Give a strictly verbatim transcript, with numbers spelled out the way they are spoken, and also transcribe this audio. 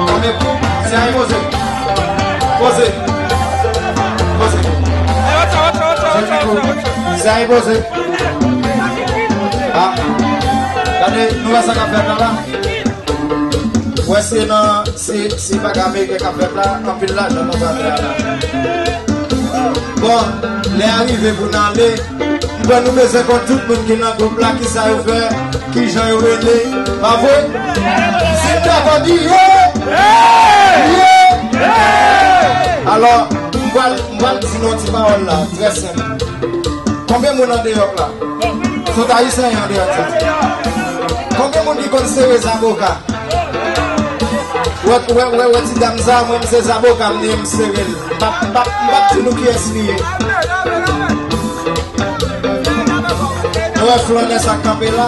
Konbyen? Se a poze. Poze. Poze. Se a poze. Ah. Gade, nou wè sa k ap fèt la la. Wè se nan, se, se bagay ameriken k ap fèt la, anpil lajan nan bagay la. Bon, lè a rive pou n ale. M kwè nou bezwen konn tout moun ki nan gwoup la, kisa yo fè, kijan yo rele, pa vre? Si m dakò, di ye! Ye! Alò, m pral, m pral di nou yon ti pawòl la, trè senp. Konbyen moun andeyò la? Tout Ayisyen andeyò, tout. Konbyen moun ki konn sere zaboka? Wè, wè, wè, wè ti dam sa, mwen, m se zaboka, m ye, m sere l. M p ap, m p ap, m p ap di nou kiyès li ye. Nou wè flannè sa k kanpe la?